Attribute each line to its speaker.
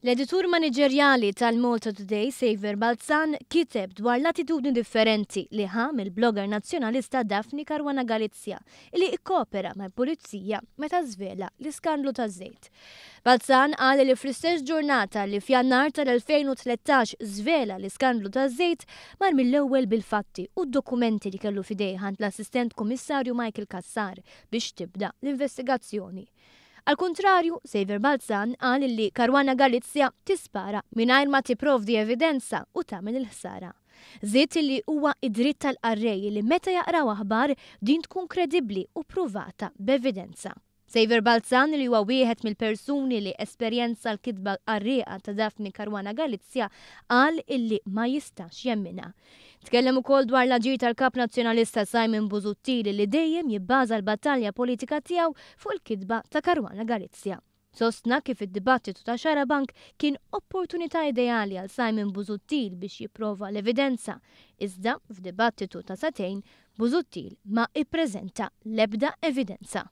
Speaker 1: L-editur maniġerjali tal-Malta Today, Saviour Balzan, kiteb dwar l-attitudni differenti li ħa mill-blogger nazzjonalista Daphne Caruana Galizia li ikkopera mal-pulizija meta żvela l-iskandlu taż-żejt. Balzan qal li fl-istess ġurnata li f'Jannar tal-2013 żvela l-iskandlu taż-żejt mar mill-ewwel bil-fatti u d-dokumenti li kellu f'idejh għand l-Assistent Kummissarju Michael Cassar biex tibda l-investigazzjoni. Għall-kuntrarju, Saviour Balzan qal li Caruana Galizia tispara mingħajr ma tipprovdi evidenza u tagħmel il-ħsara. Żied li huwa id-dritt tal-qarrej li meta jaqraw aħbar din tkun kredibbli u pruvata b'evidenza. Saviour Balzan, li huwa wieħed mill-persuni li esperjenza l-kitba qarrieqa ta' Daphne Caruana Galizia, qal illi ma jistax jemminha. Tkellem ukoll dwar l-aġir tal-Kap Nazzjonalista Simon Busuttil li dejjem jibbaża l-battalja politika tiegħu fuq il-kitba ta' Caruana Galizia. Sostna kif id-dibattitu ta' Xarabank kien opportunità ideali għal Simon Busuttil biex jipprova l-evidenza, iżda f'dibattitu ta' sagħtejn Busuttil ma ippreżenta l-ebda evidenza.